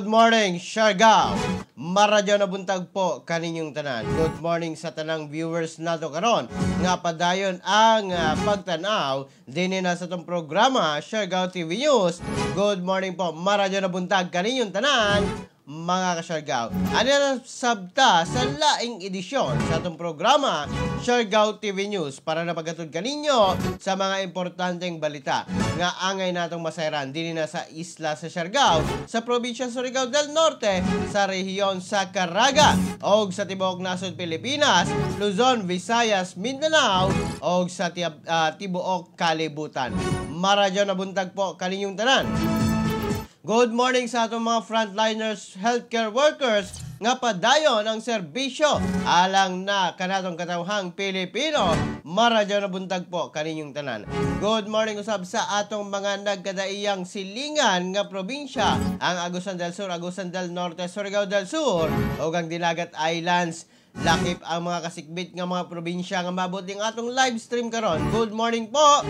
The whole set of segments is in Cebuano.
Good morning, Siargao. Maradyo na buntag po kaninyong tanan. Good morning sa tanang viewers nato karon nga padayon ang pagtanaw dinhi na sa atong programa Siargao TV News. Good morning po. Maradyo na buntag kaninyong tanan, mga kasyargao. Ano na sabta sa laing edisyon sa atong programa Siargao TV News para na paghatod kaninyo sa mga importanteng balita nga angay natong masayran dinhi na sa isla sa Siargao, sa probinsya Surigao del Norte, sa rehiyon sa Caraga, og sa tibuok nasod Pilipinas, Luzon, Visayas, Mindanao, og sa tibuok kalibutan. Maradyo na buntag po kaninyong tanan. Good morning sa atong mga frontliners, healthcare workers nga padayon ang serbisyo alang na kanatong katawhang Pilipino. Maradyo na buntag po kaninyong tanan. Good morning usab sa atong mga nagkadaiyang silingan nga probinsya, ang Agusan del Sur, Agusan del Norte, Surigao del Sur ug ang Dinagat Islands. Lakip ang mga kasikbit nga mga probinsya nga mabot ning atong live stream karon. Good morning po.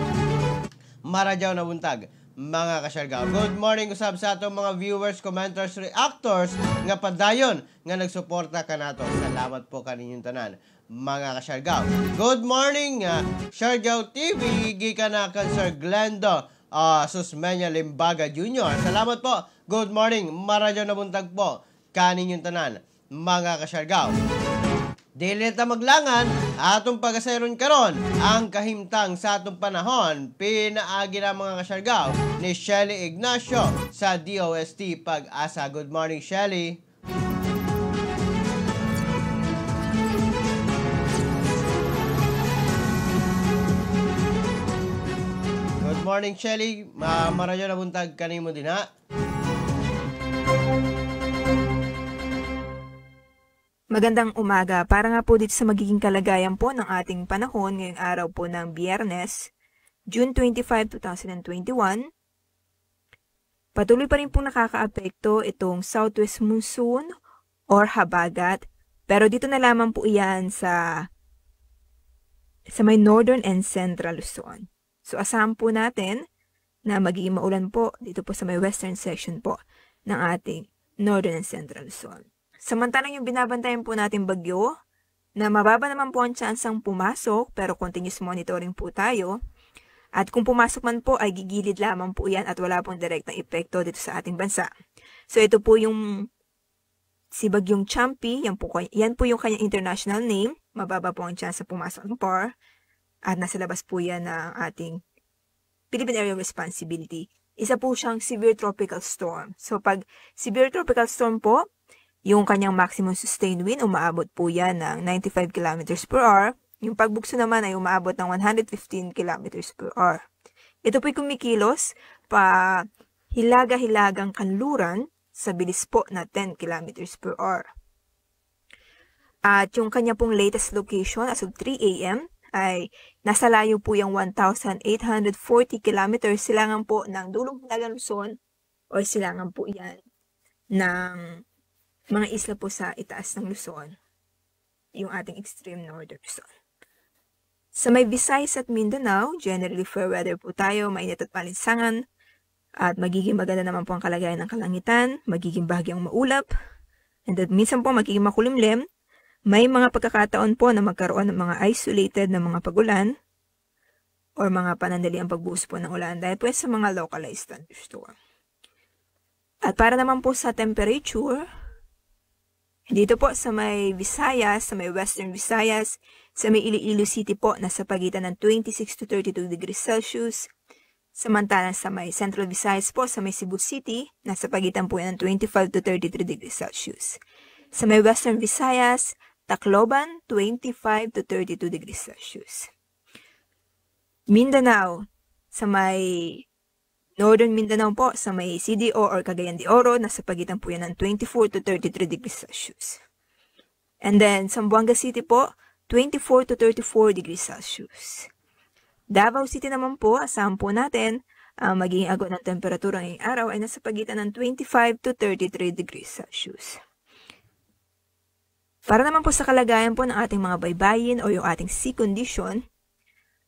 Maradyo na buntag, mga kasyargao. Good morning usab sa atong mga viewers, commenters, reactors nga padayon nga nagsuporta kanato. Salamat po kaninyong tanan, mga kasyargao. Good morning, Siargao TV gikan na kan Sir Glendo Susmeña Limbaga Jr. Salamat po. Good morning. Maradyo na buntag po kaninyong tanan, mga kasyargao. Dili ta maglangan, atong pagasayron karon ang kahimtang sa atong panahon pinaagi na, mga kasyargao, ni Shelly Ignacio sa DOST Pag-asa. Good morning, Shelly. Good morning, Shelly. Maradyo na buntag kanimo din ha. Magandang umaga. Para nga po dito sa magiging kalagayan po ng ating panahon ngayong araw po ng Biyernes, June 25, 2021, patuloy pa rin pong nakakaapekto itong southwest monsoon or habagat. Pero dito na lamang po iyan sa may northern and central Luzon. So asahan po natin na magiging maulan po dito po sa may western section po ng ating northern and central Luzon. Samantalang yung binabantayan po natin bagyo, na mababa naman po ang tsansang pumasok pero continuous monitoring po tayo. At kung pumasok man po ay gigilid lamang po yan at wala pong direktang epekto dito sa ating bansa. So ito po yung si Bagyong Champi, yan po yung kanyang international name. Mababa po ang tsansa pumasok ng PAR at nasa labas po yan ng ating Philippine Area of Responsibility. Isa po siyang severe tropical storm. So pag severe tropical storm po, yung kanyang maximum sustained wind, umaabot po yan ng 95 km per hour. Yung pagbugso naman ay umaabot ng 115 km per hour. Ito po'y kumikilos pa hilaga-hilagang kanluran sa bilis po na 10 km per hour. At yung kanya pong latest location as of 3 a.m. ay nasa layo po yung 1,840 km silangan po ng dulong Hilagang Luzon o silangan po yan ng mga isla po sa itaas ng Luzon, yung ating extreme northern Luzon. Sa may Visayas at Mindanao, generally fair weather po tayo, mainit at malinsangan, at magiging maganda naman po ang kalagayan ng kalangitan, magiging bahagyang maulap, and then minsan po magiging makulimlim. May mga pagkakataon po na magkaroon ng mga isolated na mga pagulan or mga panandaliang pagbuhos po ng ulan dahil po sa mga localized thunderstorm. At para naman po sa temperature, dito po sa may Visayas, sa may Western Visayas, sa may Iloilo City po, nasa pagitan ng 26 to 32 degrees Celsius. Samantalang sa may Central Visayas po, sa may Cebu City, nasa pagitan po yan ng 25 to 33 degrees Celsius. Sa may Western Visayas, Tacloban, 25 to 32 degrees Celsius. Mindanao, sa may Northern Mindanao po, sa may CDO or Cagayan de Oro, nasa pagitan po yan ng 24 to 33 degrees Celsius. And then, Zamboanga City po, 24 to 34 degrees Celsius. Davao City naman po, asahan po natin, ang magiging agwat ng temperatura ngayong araw ay nasa pagitan ng 25 to 33 degrees Celsius. Para naman po sa kalagayan po ng ating mga baybayin o yung ating sea condition,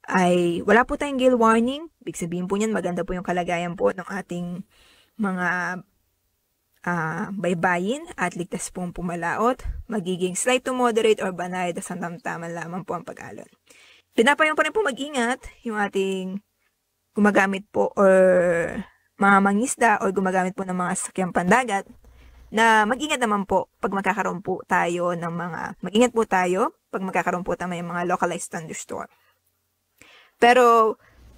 ay wala po tayong gale warning. Ibig sabihin po niyan, maganda po yung kalagayan po ng ating mga baybayin at ligtas pong pumalaot. Magiging slight to moderate or banay, tas tamtaman lamang po ang pag-alon. Pinapayo pa rin po mag-ingat yung ating gumagamit po or mga mangisda or gumagamit po ng mga sasakyang pandagat na mag-ingat naman po pag magkakaroon po tayo ng mga, mag-ingat po tayo pag magkakaroon po tayo ng mga localized thunderstorm. Pero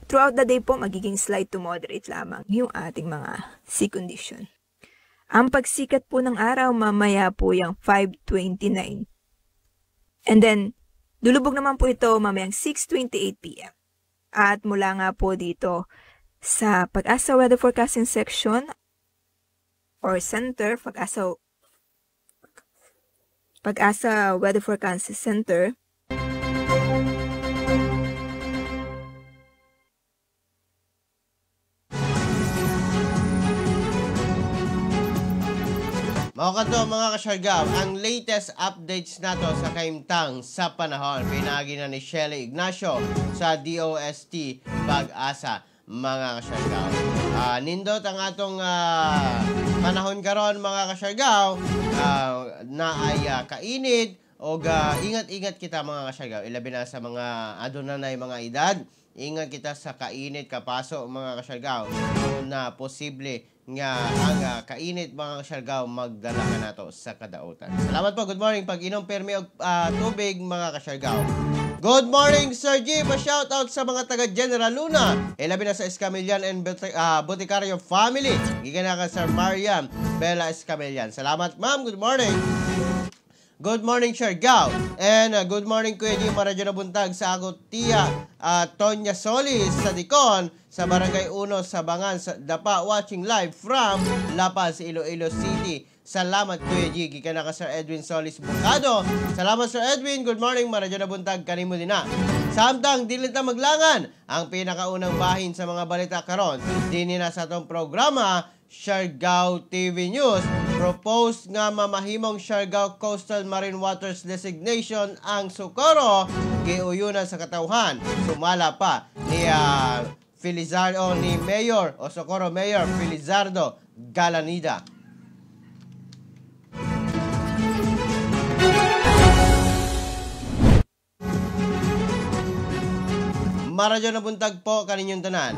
throughout the day po, magiging slight to moderate lamang yung ating mga sea condition. Ang pagsikat po ng araw, mamaya po yung 5:29. And then, lulubog naman po ito mamayang 6:28 p.m. At mula nga po dito sa Pag-asa Weather Forecasting Section or Center, Pag-asa Weather Forecasting Center, Mao kadto mga kasyargaw, ang latest updates nato sa kahimtang sa panahon. Pinagi na ni Shelly Ignacio sa DOST Pag-asa, mga kasyargaw. Nindot ang atong panahon karon mga kasyargaw, na ay kainit og ingat-ingat kita mga kasyargaw. Ilabi na sa mga aduna nay mga edad, ingat kita sa kainit kapaso mga kasyargaw, na posible nga ang kainit mga kasyargaw magdala ka nato sa kadautan. Salamat po, good morning. Pag-inom permi og tubig mga kasyargaw. Good morning Sir G, pa-shout out sa mga taga General Luna. Ilabi na sa Escamillan and Boticario family. Gikan na ka Sir Mariam Bella Escamillan. Salamat ma'am, good morning. Good morning, Siargao. And good morning, Kuya G. Maradyo na buntag sa ako tiya Tonya Solis sa Dicon, sa Barangay 1, sa Bangan, sa Dapa, watching live from La Paz, Iloilo City. Salamat, Kuya G. Gikan na ka Sir Edwin Solis Bucado. Salamat, Sir Edwin. Good morning, Maradyo na buntag. Kanimo din na. Samtang dili ta maglangan ang pinakaunang bahin sa mga balita karon dinhi na sa atong programa Siargao TV News. Propose nga mamahimong Siargao Coastal Marine Waters Designation ang Socorro, giuyunan sa katawhan. Sumala pa ni Felizardo, ni Mayor o Socorro Mayor Felizardo Galanida. Maradyo na buntag po kaninyong tanan.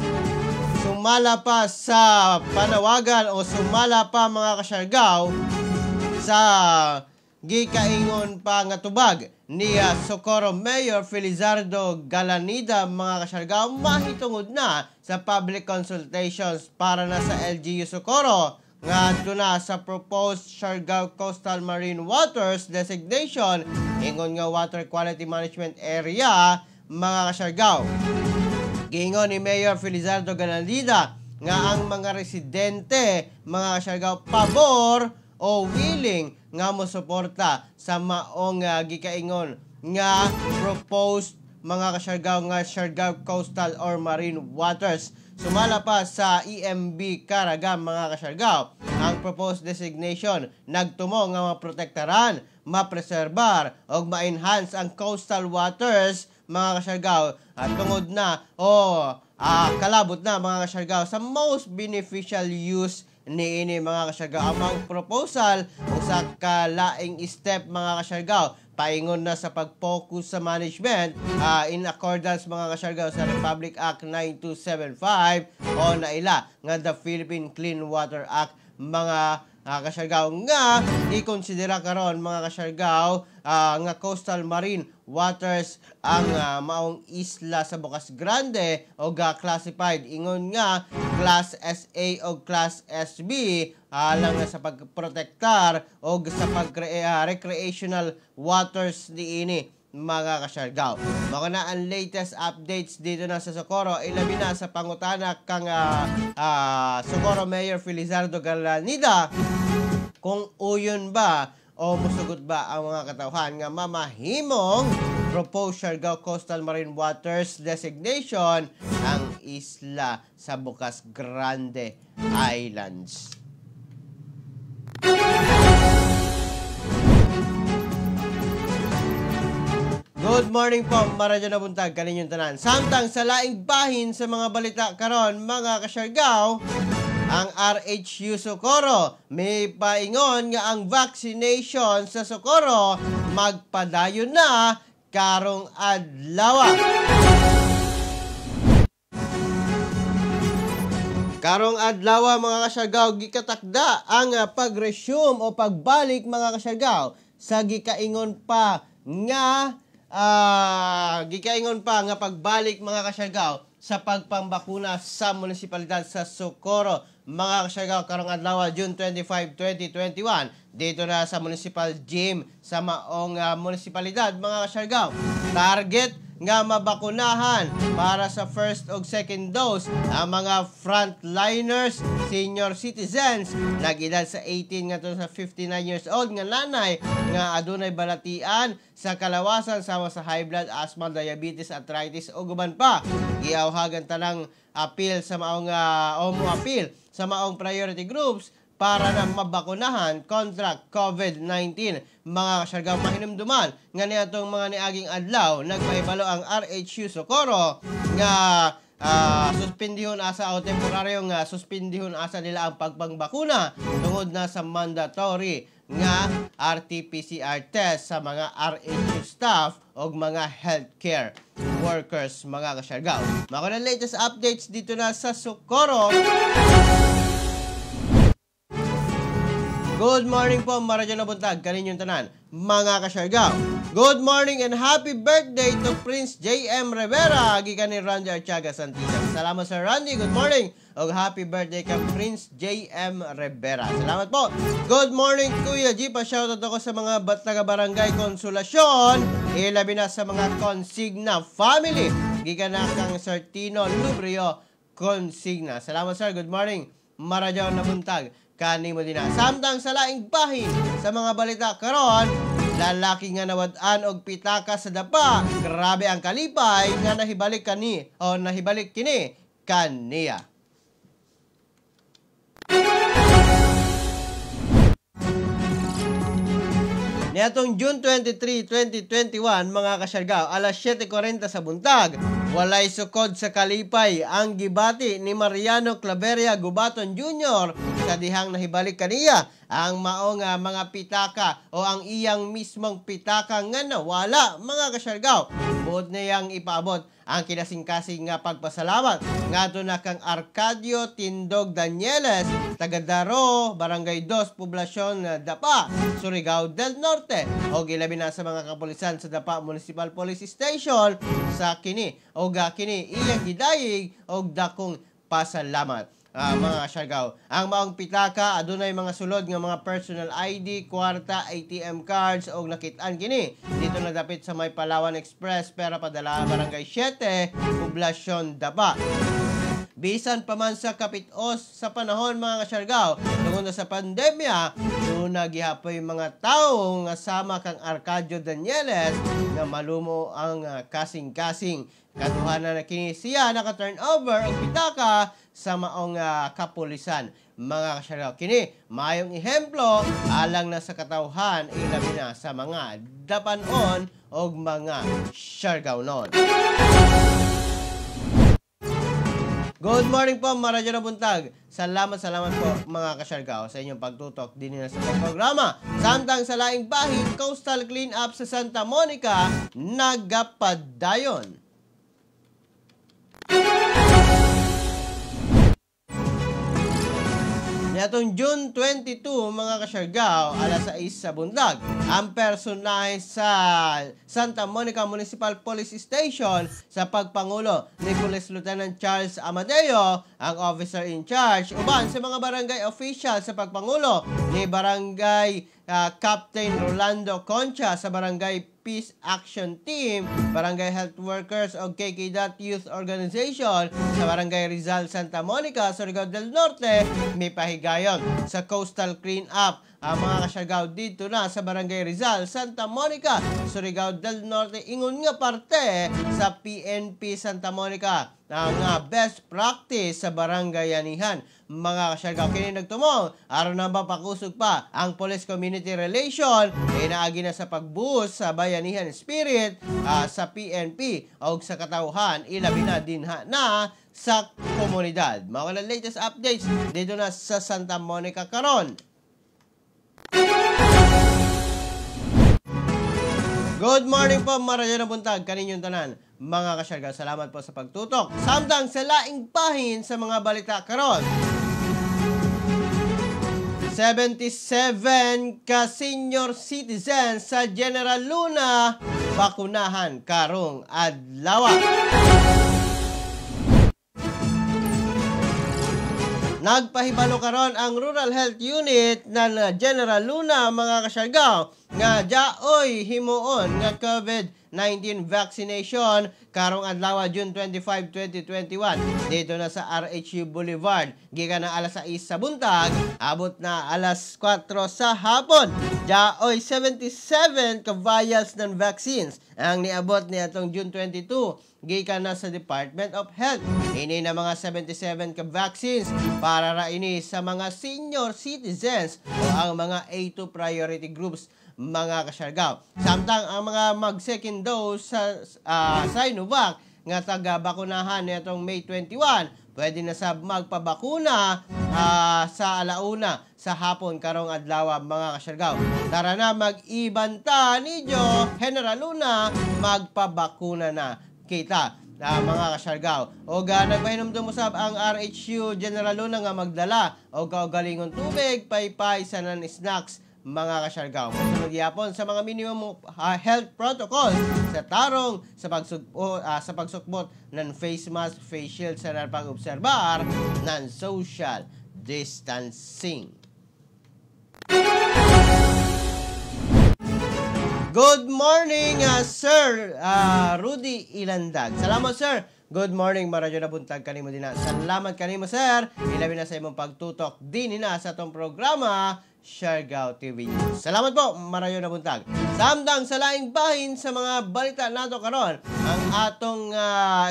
Sumala pa sa panawagan o sumala pa mga kasyargaw sa gikaingon pa nga tubag ni Socorro Mayor Felizardo Galanida mga kasyargaw, mahitungod na sa public consultations para na sa LGU Socorro ngadto na sa proposed Siargao Coastal Marine Waters Designation ingon nga Water Quality Management Area mga kasyargaw. Giingon ni Mayor Felizardo Galanida nga ang mga residente mga kasyargaw pabor o willing nga mosuporta sa maong gikaingon nga proposed mga kasyargaw nga Siargao Coastal or Marine Waters. Sumala pa sa EMB Caraga mga kasyargaw, ang proposed designation nagtumo nga maprotektaran, mapreserbar og ma-enhance ang coastal waters mga kasyargaw at tungod na o kalabot na mga kasyargaw sa most beneficial use niini mga kasyargaw. Ang mga proposal usa ka laing step mga kasyargaw paingon na sa pag-focus sa management in accordance mga kasyargaw sa Republic Act 9275 o naila nga the Philippine Clean Water Act mga kasyargaw nga gikonsidera karon mga kasyargaw nga coastal marine waters ang maong isla sa Bucas Grande o classified ingon nga class SA o class SB alang sa pagprotektar o sa pag recreational waters niini mga kasyargaw. Mao na ang latest updates dito na sa Socorro. Ilabi na sa pangutana kang Socorro Mayor Felizardo Galanida kung uyon ba o musugot ba ang mga katawhan nga mamahimong proposed Siargao Coastal Marine Waters Designation ang isla sa Bucas Grande Islands. Good morning po, maradyo na buntag kaninyong tanan. Samtang sa laing bahin sa mga balita karon mga kasyargaw, Ang RHU Socorro may paingon nga ang vaccination sa Socorro magpadayon na karong adlaw. Karong adlaw mga kasyargaw, gikatakda ang pag-resume o pagbalik mga kasyargaw sa gikaingon pa nga pagbalik mga kasyargaw sa pagpambakuna sa munisipalidad sa Socorro mga kasyargaw karong adlaw June 25, 2021 dito na sa municipal gym sa maong munisipalidad mga kasyargaw. Target nga mabakunahan para sa first o second dose ang mga frontliners, senior citizens nag-edad sa 18 ngadto sa 59 years old nga nanay nga adunay balatian sa kalawasan sama sa high blood, asthma, diabetes, arthritis ug uban pa. Giawhagan tanang appeal sa maong appeal sa maong priority groups para na mabakunahan kontra COVID-19. Mga kasyargaw, mahinumduman nga niadtong mga niaging adlaw nagpahibalo ang RHU Socorro nga suspendihon asa o temporaryong suspendihon asa nila ang pagpangbakuna tungod na sa mandatory nga RT-PCR test sa mga RHU staff o mga healthcare workers mga kasyargaw. Mga latest updates dito na sa Socorro. Good morning po, Maradyo na buntag, kaninyong tanan, mga kasyargaw. Good morning and happy birthday to Prince J.M. Rivera, gikan ni Randy Archaga Santiago. Salamat Sir Randy, good morning. Og happy birthday kay Prince J.M. Rivera. Salamat po. Good morning Kuya G, pa-shoutout ako sa mga taga Barangay Consolacion, ilabi na sa mga Consigna family, gikan na kang Sir Tino Lubrio Consigna. Salamat sir, good morning. Maradyo na buntag kanimo din na. Samtang sa laing bahin sa mga balita karon, lalaki nga nawad-an og pitaka sa dapa, grabe ang kalipay nga nahibalik kani o nahibalik kini kaniya. Niadtong June 23, 2021 mga kasyargaw, alas 7:40 sa buntag, walay sukod sa kalipay ang gibati ni Mariano Claveria Gubaton Jr. sa dihang nahibalik kaniya ang maong mga pitaka o ang iyang mismong pitaka nga nawala mga kasyargaw. Buot niyang ipaabot ang kinasingkasing nga pagpasalamat ngadto na kang Arcadio Tindog Danieles, taga Daro, Barangay 2, Poblasyon Dapa, Surigao del Norte, o gilabi na sa mga kapulisan sa Dapa Municipal Police Station sa kini o kini iyang gidayig og dakong pasalamat. Mga kasyargaw, ang maong pitaka adunay mga sulod nga mga personal ID, kwarta, ATM cards og nakit-an kini dito na dapit sa may Palawan Express pero padala Barangay 7, Poblasyon Dapa. Bisan pa man sa kapitos sa panahon mga kasyargaw, tungod na sa pandemya, doon gihapoy mga tao nga sama kang Arcadio Danieles nga malumo ang kasing-kasing. Katuhanan na kini siya naka-turnover og pitaka sa maong kapulisan mga kasyargaw. Kini maayong ehemplo alang na sa katawhan, ilabi na sa mga dapanon og mga Siargaonon. Good morning po, Maradyo na buntag. Salamat, salamat po mga kasyargaw sa inyong pagtutok din na sa programa. Samtang sa laing bahin, coastal clean up sa Santa Monica, nagapadayon. Niadtong June 22, mga kasyargaw, alas 6 sa buntag, ang personahe sa Santa Monica Municipal Police Station sa pagpangulo ni Police Lieutenant Charles Amadeo, ang officer in charge, uban sa mga barangay official sa pagpangulo ni Barangay Captain Rolando Concha sa Barangay Peace Action Team, Barangay Health Workers o KK Youth Organization sa Barangay Rizal, Santa Monica, Surigao del Norte, may pahigayon sa Coastal Clean Up. Ang mga kasyargaw dito na sa Barangay Rizal, Santa Monica, Surigao del Norte, ingon nga parte sa PNP Santa Monica. ang best practice sa barangayanihan, mga kasyargaw. Kini nagtumong aron na mapakusog pa ang police community relation inaagi na sa pagbuhos sa bayanihan spirit sa PNP o sa katawhan, ilabi na dinha na sa komunidad. Mga latest updates dito na sa Santa Monica karon. Good morning po, marayo na buntag kaninyong tanan, mga kasyargaw. Salamat po sa pagtutok. Samtang sa laing bahin sa mga balita karon. 77 ka senior citizen sa General Luna bakunahan karong adlaw. Nagpahibalo karon ang Rural Health Unit ng General Luna, mga kasyargaw, nga jaoy himuon nga COVID-19 vaccination karong adlaw June 25, 2021 dito na sa RHU Boulevard gikan na alas 6 sa buntag abot na alas 4 sa hapon. Jaoy 77 ka vials ng vaccines ang niabot niadtong June 22 gikan na sa Department of Health. Ini na mga 77 ka vaccines para ra ini sa mga senior citizens o ang mga A2 priority groups, mga kasyargaw. Samtang ang mga mag second dose sa Sinovac nga taga-bakunahan nitong May 21, pwede na sab magpabakuna sa alauna sa hapon karong adlaw, mga kasyargaw. Tara na mag-ibanta ninyo, General Luna, magpabakuna na kita, mga kasyargaw. O nagpahinumdum usab ang RHU General Luna nga magdala og kaugalingon tubig, paypay, sanan snacks, mga kasyargaw. Mosunod gyapon sa mga minimum health protocols sa tarong sa pagsukbot ng face mask, face shield, sa pag-obserbar ng social distancing. Good morning, Sir Rudy Ilandag. Salamat, sir. Good morning, maradyo na buntag kanimo din na. Salamat kanimo, sir. Ilabi na sa imong pagtutok din na sa atong programa Siargao TV News. Salamat po, marayo na buntag. Samtang sa laing bahin sa mga balita nato karon, ang atong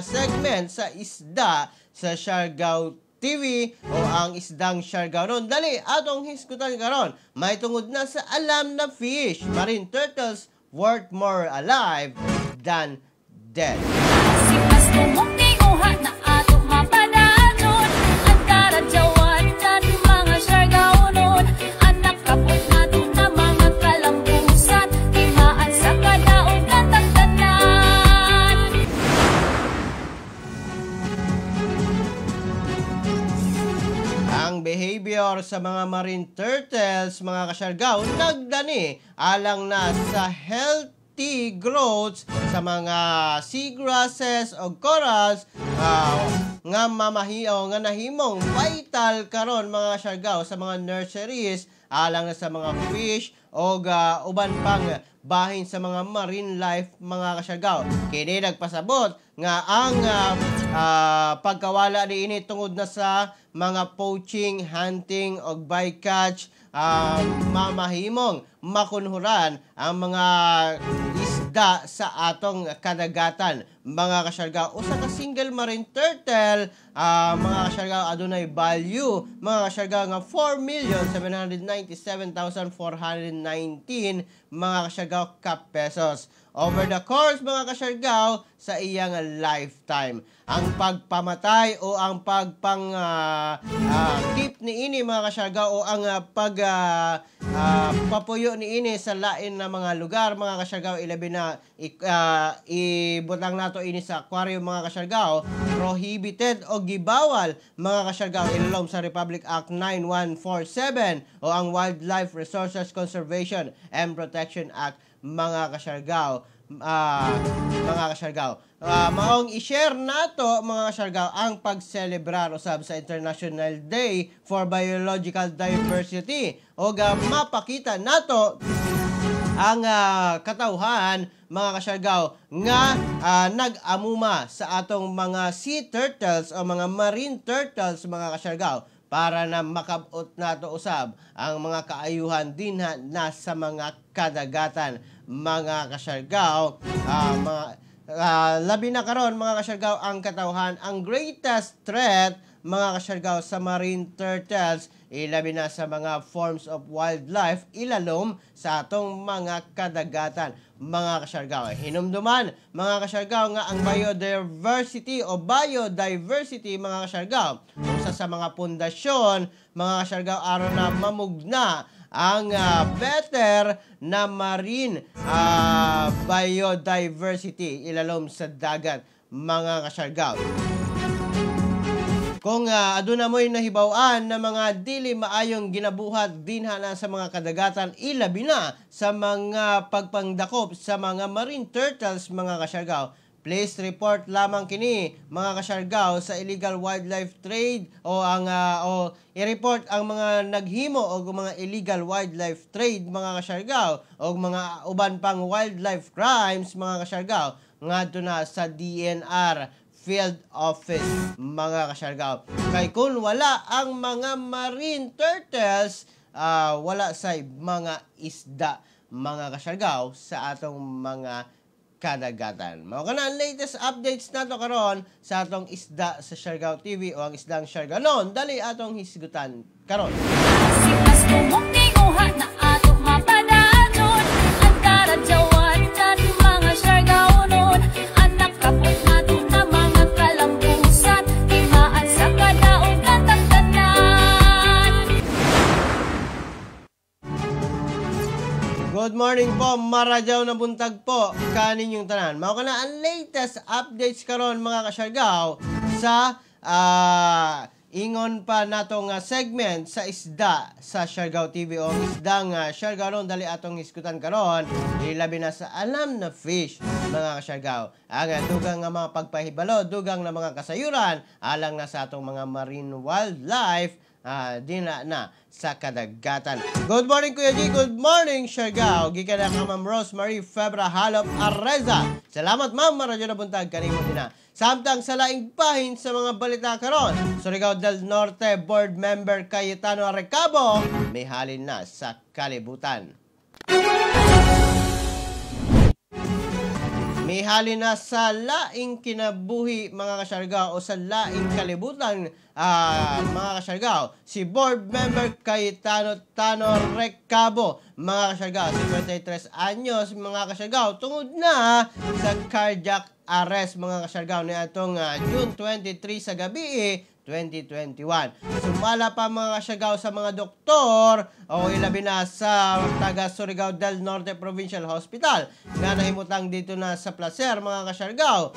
segment sa isda sa Siargao TV o ang isdang Siargao ron. Dali, atong hisgutan karon. May tungod na sa alam na fish, marine turtles worth more alive than dead. Ang behavior sa mga marine turtles, mga kasyargaw, nagdani alang na sa healthy growth sa mga seagrasses o corals nga mamahiyaw nga nahimong vital karon, mga kasyargaw, sa mga nurseries alang na sa mga fish o uban pang bahin sa mga marine life, mga kasyargaw. Kini nagpasabot nga ang pagkawala niini tungod na sa mga poaching, hunting og bycatch, mamahimong makunhuran ang mga isda sa atong kadagatan, mga kasyargaw. Usa ka single marine turtle, mga kasyargaw, adunay value, mga kasyargaw, nga 4,797,419, mga kasyargaw, ka pesos over the course, mga kasyargaw, sa iyang lifetime. Ang pagpamatay o ang pagpang keep ni ini, mga kasyargaw, o ang papuyo ni ini sa lain na mga lugar, mga kasyargaw, ilabi na ibutang nato ini sa aquarium, mga kasyargaw, prohibited o gibawal, mga kasyargaw, ilalom sa Republic Act 9147 o ang Wildlife Resources Conservation and Protection Act, mga kasyargaw. Mga kasyargaw, maong i-share nato, mga kasyargaw, ang pagselebrar usab sa International Day for Biological Diversity o mapakita nato ang katawhan, mga kasyargaw, nga nag-amuma sa atong mga sea turtles o mga marine turtles, mga kasyargaw, para na makabot nato usab ang mga kaayuhan dinha na sa mga kadagatan, mga kasyargaw. Mga Labi na karon, mga kasyargaw, ang katawhan ang greatest threat, mga kasyargaw, sa marine turtles, ilabi na sa mga forms of wildlife ilalom sa atong mga kadagatan, mga kasyargaw. Hinumduman, mga kasyargaw, nga ang biodiversity o biodiversity, mga kasyargaw, usa sa mga pundasyon, mga kasyargaw, aron na mamugna ang better na marine biodiversity ilalom sa dagat, mga kasyargaw. Kung aduna mo'y nahibaw-an na mga dili maayong ginabuhat dinha na sa mga kadagatan, ilabi na sa mga pagpangdakop sa mga marine turtles, mga kasyargaw, please report lamang kini, mga kasyargaw, sa illegal wildlife trade o ang o i-report ang mga naghimo og mga illegal wildlife trade, mga kasyargaw, o mga uban pang wildlife crimes, mga kasyargaw, ngadto na sa DENR Field Office, mga kasyargaw. Kay kung wala ang mga marine turtles, wala say mga isda, mga kasyargaw, sa atong mga kadagatan. Mao kana ang latest updates nato karon sa atong Isda sa Siargao TV o ang Isdang Siargaonon. Dali atong hisgutan karon. Sipas tumong na ato mapadayon ang karadyawan tan mga Siargaonon anak kapot nato na mga kalampusan timaan sa kadaog katang tanan. Good morning po, maradyaw na buntag po kaninyong tanan. Mao kana ang latest updates karon, mga kasyargaw, sa ingon pa nato nga segment sa Isda sa Siargao TV o ang Isda nga Siargao, dali atong hisgutan karon, ilabi na sa Alam na Fish, mga kasyargaw. Ang dugang nga mga pagpahibalo, dugang na mga kasayuran alang na sa atong mga marine wildlife dina na sa kadagatan. Good morning, Kuya G. Good morning, Siargao. Gikan na ka Ma'am Rosemary Febra Halop Arreza. Salamat, ma'am. Maradyo na buntag kanimo dina. Samtang sa laing bahin sa mga balita karon, Surigao del Norte Board Member Cayetano Recabo may halin na sa kalibutan. May halin na sa laing kinabuhi, mga kasyargaw, o sa laing kalibutan, mga kasyargaw, si Board Member Cayetano Tano Recabo, mga kasyargaw, 53 anyos, mga kasyargaw, tungod na sa cardiac arrest, mga kasyargaw, ni atong June 23 sa gabi 2021. Sumala pa, mga kasyargaw, sa mga doktor o ilabi na sa taga Surigao del Norte Provincial Hospital nga nahimutang dito na sa Placer, mga kasyargaw.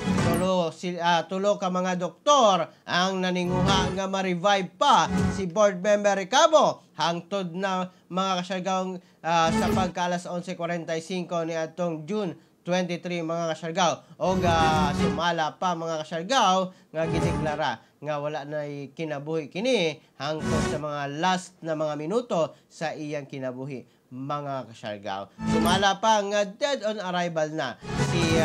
Tulo ka mga doktor ang naninguha nga ma-revive pa si Board Member Recabo hangtod na, mga kasyargaw, sa pagka alas 11:45 ni atong June 23, mga kasyargaw. O sumala pa, mga kasyargaw, nga gideklara nga wala na kinabuhi kini hangtod sa mga last na mga minuto sa iyang kinabuhi, mga kasyargaw. Sumala pa nga dead on arrival na si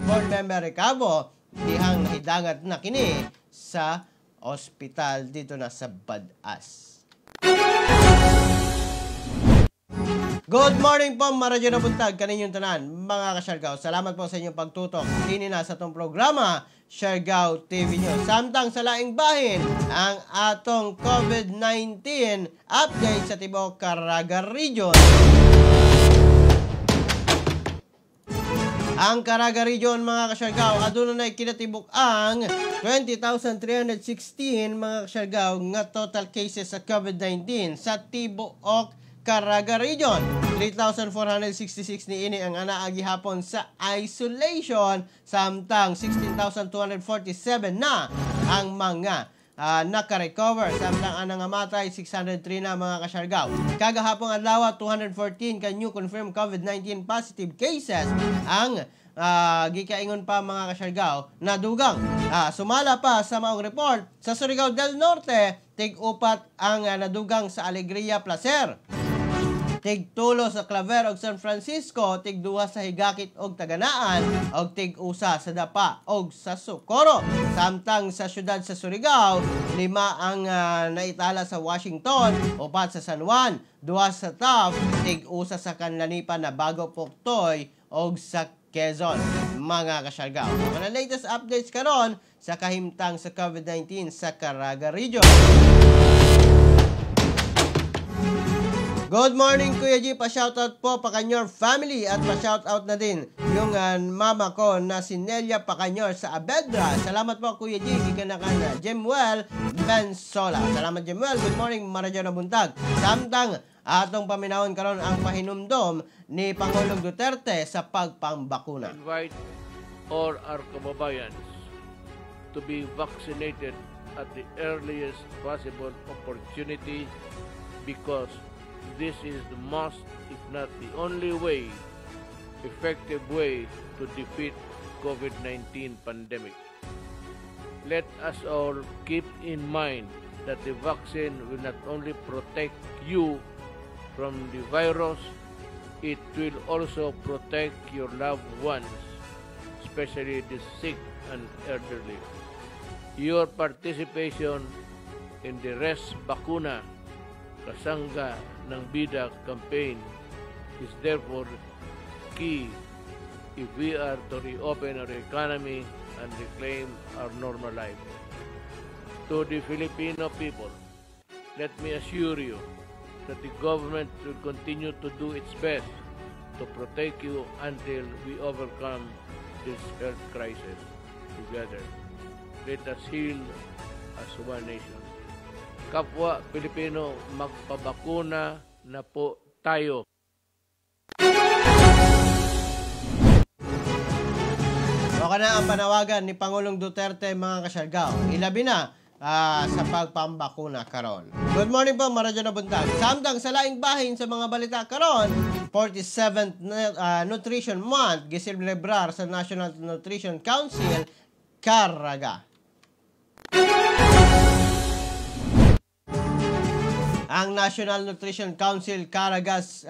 Board Member Recabo dihang nahidangat na kini sa ospital dito na sa Bad-as. Good morning po, maradyo na buntag kaninyong tanan, mga kasyargaw. Salamat po sa inyong pagtutok dini na sa atong programa Siargao TV News. Samtang sa laing bahin, ang atong COVID-19 update sa tibuok Caraga Region. Ang Caraga Region, mga kasyargaw, aduna na kinatibuk ang 20,316, mga kasyargaw, nga total cases sa COVID-19 sa tibuok Caraga Region. 3,466 niini ang anaa gihapon sa isolation, samtang 16,247 na ang mga naka-recover, samtang ang nangamatay 603 na, mga kasyargaw. Kagahapong adlaw, 214 ka new confirmed COVID-19 positive cases ang gikaingon pa, mga kasyargaw, na dugang. Sumala pa sa maong report sa Surigao del Norte, tig-upat ang nadugang sa Alegria Placer, tig-tulo sa Claver og San Francisco, tig-duha sa Higakit og Taganaan, og tig-usa sa Dapa og sa Socorro. Samtang sa siyudad sa Surigao, 5 ang naitala sa Washington, 4 sa San Juan, 2 sa Taft, tig-usa sa Kanlanipan na Bago Poktoy og sa Quezon. mga kasyargao. Mga latest updates karon sa kahimtang sa COVID-19 sa Caraga Region. Good morning, Kuya G. Pa-shoutout po Pakanyor family at pa-shoutout na din yung mama ko na si Nelia Pakanyor sa Abedra. Salamat po, Kuya G. Gikan na ka na Jemuel Bensola. Salamat, Jemuel. Good morning, Maradyo na buntag. Samtang atong paminawon karon ang pahinumdom ni Pangulong Duterte sa pagpambakuna. Invite all our kababayans to be vaccinated at the earliest possible opportunity because this is the most, if not the only way, effective way to defeat COVID-19 pandemic. Let us all keep in mind that the vaccine will not only protect you from the virus, it will also protect your loved ones, especially the sick and elderly. Your participation in the Res Bakuna Kasangga ng Bida campaign is therefore key if we are to reopen our economy and reclaim our normal life. To the Filipino people, let me assure you that the government will continue to do its best to protect you until we overcome this health crisis together. Let us heal as one nation. Kapwa Pilipino, magpabakuna na po tayo. Okay na ang panawagan ni Pangulong Duterte, mga kasyargao. Ilabi na sa pagpambakuna karon. Good morning po, Maradyo na buntag. Samtang sa laing bahin sa mga balita karon, 47th Nutrition Month giselebrar sa National Nutrition Council Caraga. Ang National Nutrition Council Caragas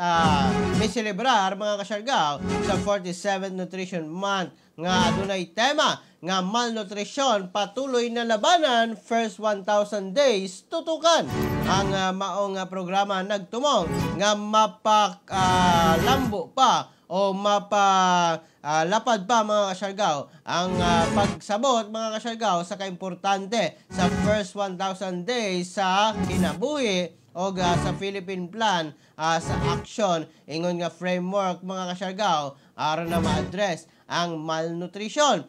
miselebrar, mga kasyargao, sa 47th Nutrition Month nga adunay tema nga malnutrition patuloy na labanan, first 1,000 days tutukan. Ang maong programa nagtumong nga mapalambo pa o mapalapad pa, mga kasyargao, ang pagsabot, mga kasyargao, sa kaimportante sa first 1,000 days sa kinabuhi o sa Philippine Plan sa action ingon nga framework, mga kasyargao, aron na ma-address ang malnutrition.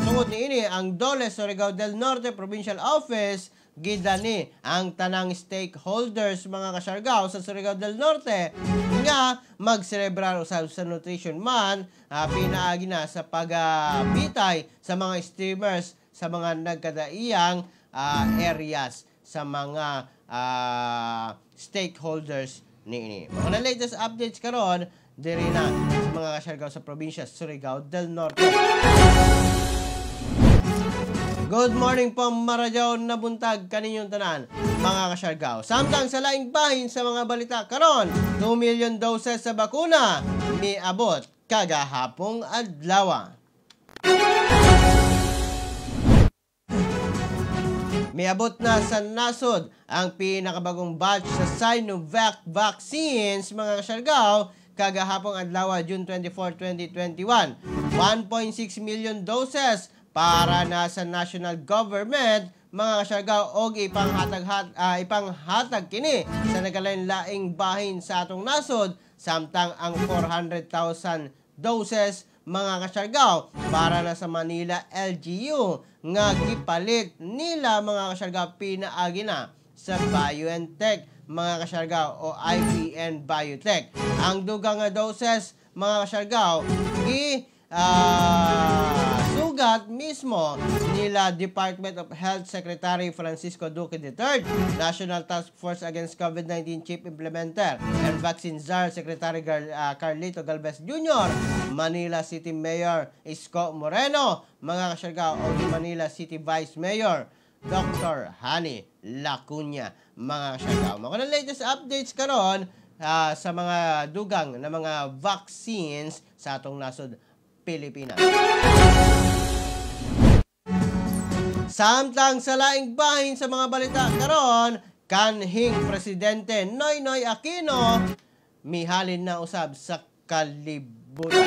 Tungod niini, ang DOLE Surigao del Norte Provincial Office gidani ang tanang stakeholders, mga kasyargao, sa Surigao del Norte nga magselebrar usab sa Nutrition Month, pinaagi na sa pagbitay sa mga streamers sa mga nagkadaiyang areas sa mga stakeholders niini. Mga latest updates karon diri na sa mga kasyargao sa probinsya Surigao del Norte. Good morning po, Maradyaw na buntag kaninyong tanan, mga kasyargao. Samtang sa laing bahin sa mga balita karon, 2 million doses sa bakuna miabot kagahapong adlaw. Miabot na sa nasod ang pinakabagong batch sa Sinovac vaccines, mga kasyargao, kagahapong adlaw, June 24, 2021. 1.6 million doses para na sa national government, mga kasyargao, og ipanghatag kini sa nagkalain-laing bahin sa atong nasod, samtang ang 400,000 doses, mga kasyargao, para na sa Manila LGU nga gipalit nila, mga kasyargao, pinaagi na sa BioNTech, mga kasyargao, o IPN Biotech. Ang dugang nga doses, mga kasyargao, gi sugat mismo nila Department of Health Secretary Francisco Duque III, National Task Force Against COVID-19 Chief Implementer and Vaccine Czar Secretary Carlito Galvez Jr., Manila City Mayor Isko Moreno, mga kasyargao, o Manila City Vice Mayor Dr. Hani Lacuna, mga kasyargao. Mga latest updates karon sa mga dugang na mga vaccines sa atong nasod Pilipinas. Samtang sa laing bahin sa mga balita karon, kanhing Presidente Noynoy Aquino mihalin na usab sa kalibutan.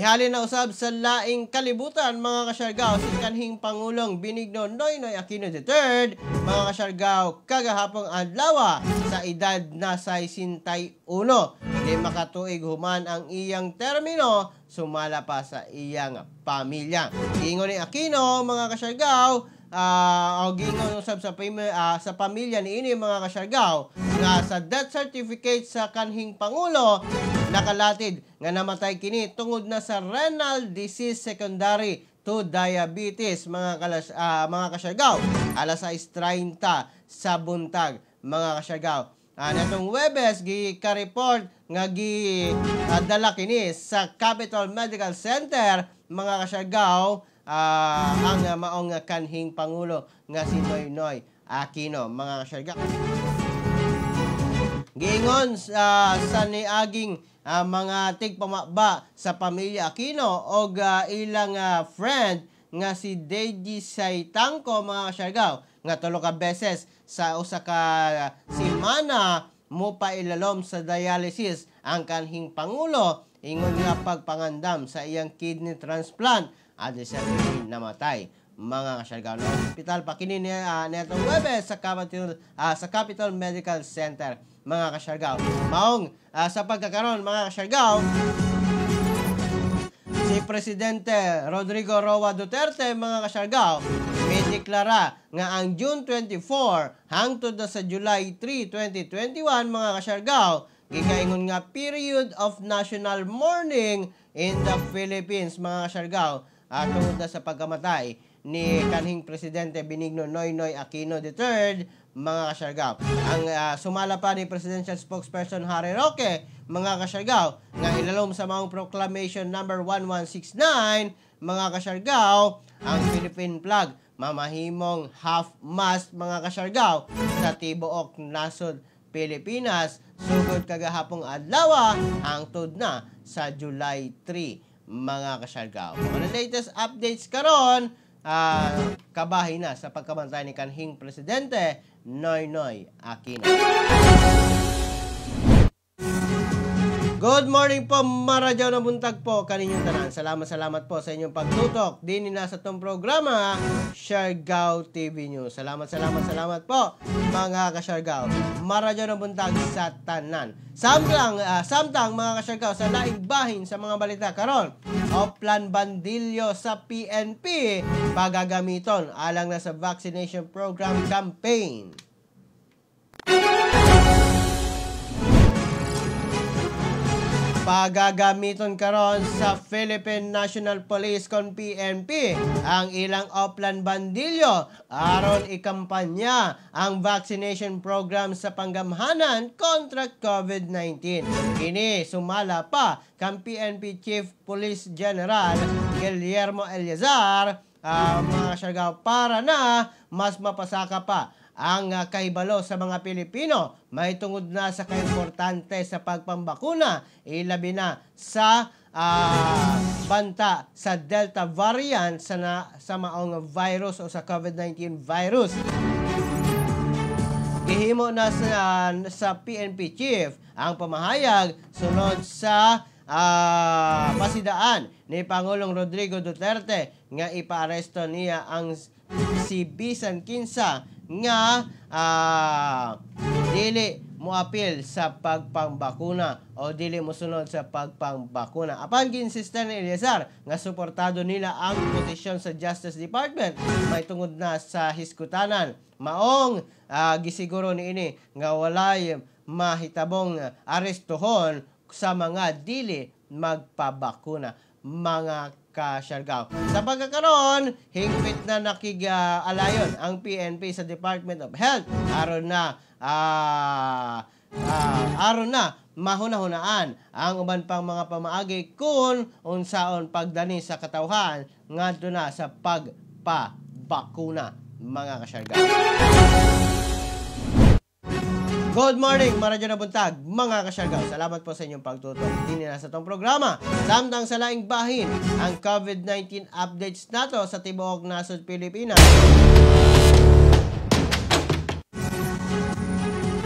Nihalin na usab sa laing kalibutan, mga kasyargaw, si kanhing Pangulong Benigno Noynoy Aquino III, mga kasyargaw, kagahapong adlaw sa edad na 61. Di makatuig human ang iyang termino, sumala pa sa iyang pamilya. Giingon ni Aquino, mga kasyargaw, o giingon usab sa pamilya niini, mga kasyargaw, nga sa death certificate sa kanhing Pangulo nakalatid nga namatay kini tungod na sa renal disease secondary to diabetes, mga kasyargaw, alas 6:30 sa buntag, mga kasyargaw. Natong Huwebes gi ka-report nga gi dala kini sa Capitol Medical Center, mga kasyargaw, ang maong kanhing Pangulo nga si Noynoy Aquino, mga kasyargaw. Giingon sa niaging mga tigpamaba sa pamilya Aquino og ilang friend nga si Deji Saitangco, mga kasyargaw, nga 3 ka beses sa usa ka semana mo pailalom sa dialysis ang kanhing Pangulo, ingon nga pagpangandam sa iyang kidney transplant adto siya namatay, mga kasyargaw. No hospital pa kini niadtong Huwebes sa Capitol Medical Center, mga kasyargaw. Maong sa pagkakaron, mga kasyargaw, si Presidente Rodrigo Roa Duterte, mga kasyargaw, may deklara nga ang June 24 hangtod na sa July 3, 2021, mga kasyargaw, gikaingon nga period of national mourning in the Philippines, mga kasyargaw, tungod na sa pagkamatay ni kanhing Presidente Benigno Noynoy Aquino III, mga kasyargaw. Ang sumala pa ni Presidential Spokesperson Harry Roque, mga kasyargaw, nga ilalom sa maong Proclamation number 1169, mga kasyargaw, ang Philippine flag mamahimong half-mast, mga kasyargaw, sa tibuok nasod Pilipinas sugod kagahapong adlaw hangtod na sa July 3, mga kasyargaw. Mga latest updates karon, kabahin na sa pagkamatay ni kanhing Presidente Noynoy Aquino. Good morning po, maradyo na buntag po kaninyong tanan. Salamat, salamat po sa inyong pagtutok din na sa itong programa, Siargao TV News. Salamat, salamat, salamat po, mga kasyargao. Maradyo na buntag sa tanan. Samtang, mga kasyargao, sa laing bahin sa mga balita karon, Oplan Bandillo sa PNP pagagamiton alang na sa vaccination program campaign. Pagagamiton karon sa Philippine National Police kon PNP ang ilang Oplan Bandillo aron ikampanya ang vaccination program sa panggamhanan kontra COVID-19. Kini sumala pa kang PNP Chief Police General Guillermo Eleazar, mga kasyargaw, para na mas mapasaka pa ang kahibalo sa mga Pilipino may tungod na sa kaimportante sa pagpambakuna, ilabi na sa banta sa Delta variant sa maong virus o sa COVID-19 virus. Gihimo na sa PNP Chief ang pamahayag sunod sa pasidaan ni Pangulong Rodrigo Duterte nga ipaaresto niya ang si bisan kinsa nga dili moapil sa pagpangbakuna o dili mosunod sa pagpangbakuna. Apan ginsistir ni Eleazar nga suportado nila ang posisyon sa Justice Department may tungod na sa hiskutanan. Maong gisiguro niini nga walay mahitabong arestuhon sa mga dili magpabakuna, mga kasyargaw. Sa pagkakaroon, hingpit na nakig-alayon ang PNP sa Department of Health aron na mahuna-hunaan ang uban pang mga pamaagi kung unsaon pagdani sa katawhan ngadto na sa pagpabakuna, mga kasyargaw. Good morning, maradyo na buntag, mga kasyargaw. Salamat po sa inyong pagtutok. Dini na sa itong programa. Samtang sa laing bahin, ang COVID-19 updates nato sa tibuok nasod Pilipinas.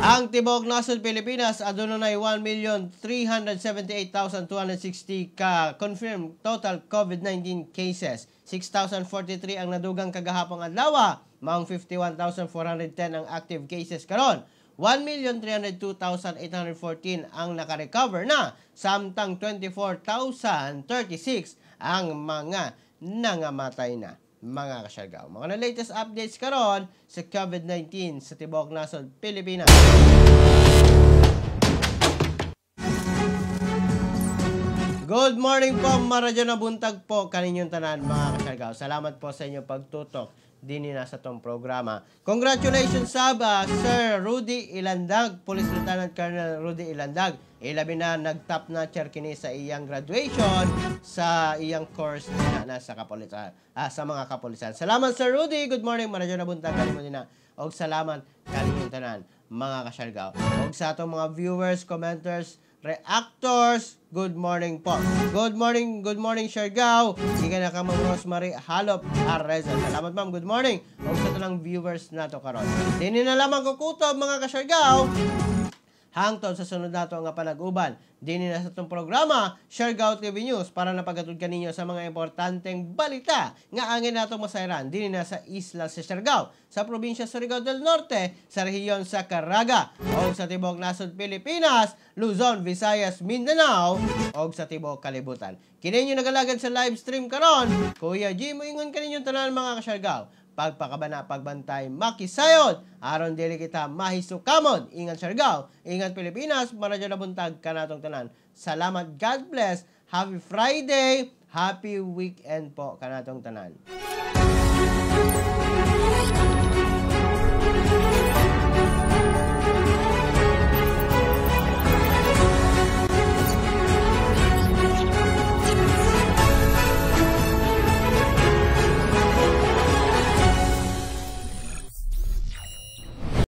Ang tibuok nasod Pilipinas aduna nay 1,378,260 ka confirmed total COVID-19 cases. 6,043 ang nadugang kagahapon adlaw, maong 51,410 ang active cases karon. 1,302,814 ang nakarecover na, samtang 24,036 ang mga nangamatay na, mga kasyargaw. Mga na latest updates karon sa COVID-19 sa tibuok nasod Pilipinas. Good morning po, maradyo na buntag po kaninyong tanan, mga kasyargaw. Salamat po sa inyong pagtutok din na sa tong programa. Congratulations sab Sir Rudy Ilandag, Police Lieutenant Colonel Rudy Ilandag. Ilabi na nag-top notcher kini sa iyang graduation sa iyang course na nasa kapulisan, sa mga kapulisan. Salamat, Sir Rudy. Good morning, maradyo na buntag kanimo din na. Og salamat kaninyong tanan, mga kasyargaw. Og sa atong mga viewers, commenters, reactors, good morning po. Good morning, Siargao. Gikan na ka Ma'am Rosemary Halop Arreza. Salamat, ma'am, good morning. Og sa tanang viewers nato karon. Dini na lamang kukutob, mga kasyargao. Hangtod sa sunod nato nga panag-uban dini na sa itong programa, Siargao TV News, para napagatod kaninyo sa mga importanteng balita nga angin nato masayran dini na sa isla sa Siargao, sa probinsya Surigao del Norte, sa rehiyon sa Caraga, o sa tibuok nasod Pilipinas, Luzon, Visayas, Mindanao, o sa tibuok kalibutan. Kini inyo nagalagad sa live stream karon, Kuya G, moingon kaninyong tanan, mga kasyargao. Pagpakabana, pagbantay, makisayod, aron dili kita mahisukamon. Ingat Siargao, ingat Pilipinas, maradyo na buntag kanatong tanan. Salamat, God bless, happy Friday, happy weekend po kanatong tanan.